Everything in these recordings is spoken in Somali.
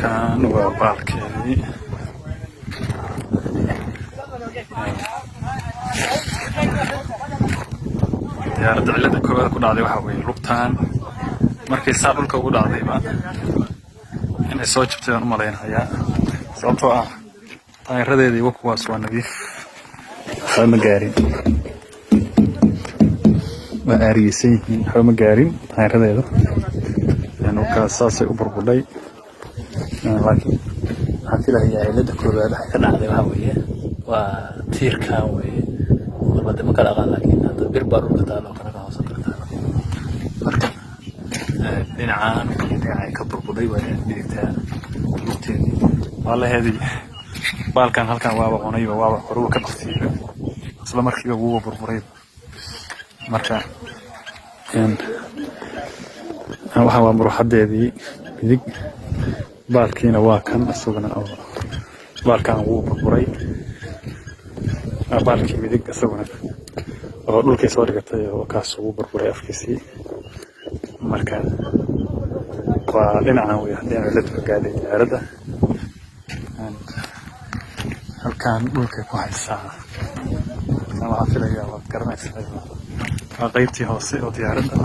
Halkan waa baalkeedii. Diyaaradda cilada koowaad ku dhacday waxaa weeye lugtaan. Markay saa dhulka ugu dhacdayba, inay soo jabtay baan u malaynayaa, sababtoo ah taayiradeedii wa kuwaas, waa nadiif, waxba ma gaarin, waa aariyeysan yihiin, waxba ma gaarin taayiradeedu. Kaas saasay u burbudhay, laakiin waxaan filayaa cilada koowaad waxay ka dhacday waxaa weeye waa tiirkan weeye. Walba de ma kala aqaan, laakiin hadda bir baa dhulka taalo oo kale ka hoosan kartaa. Marka dhinacaan dhinaca ay ka burbudhay waa midigtaa lugteedii baalaheedii. Baalkan halkan waaba cunayba, waaba horuba ka baktiyeyba, isla markiiba wuuba burburayba. Marka waxa waa muruxadeedii midig, baalkiina waa kan isaguna oo baalkan wuu burburay, baalkii midig isaguna oo dhulkay soo dhigatay oo kaas wuu burburay afkiisii. Marka waa dhinacan wey dhinaca ciladu ka gaadhay diyaaradda. Halkan dhulkay ku haysaa. Halkan waxaan filayaa waad garanaysaa, waa qaybtii hoose oo diyaaradda,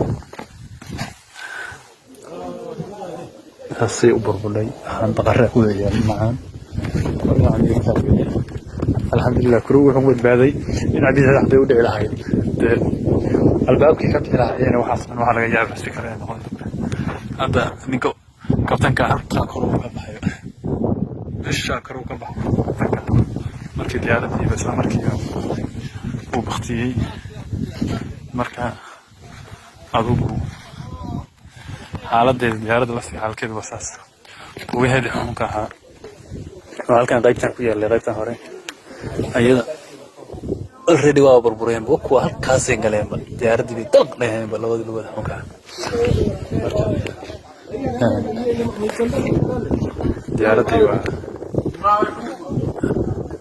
saasay u burbudhay. Waxaan daqare ku yaal dhinacan, dhinacan midigtaa weeye. Alxamdulilah, kuru wuxuu badbaaday. Dhinaca bidixda hadday u dhici lahayd, dee albaabkii ka bixi lahaayeen waxaas dhan waxaa laga yaaba si kale noqon. Hadda ninka kabtanka halkaa kor uu ka baxayo, meeshaa kor uu ka baxay kabtanka markii diyaaraddiiba isla markiiba uu baktiyey. Marka adugu xaaladeeda diyaaradda laftiga xaalkeedu waa saas. Lugaheedii xunka ahaa oo halkan qaybtan ku yaallay, qaybtan hore ayada already waa burbureenba, kuwa halkaasay galeenba, diyaaraddii bay dalq dhaheenba labadii lugood xunka ah. Marka diyaaraddii waa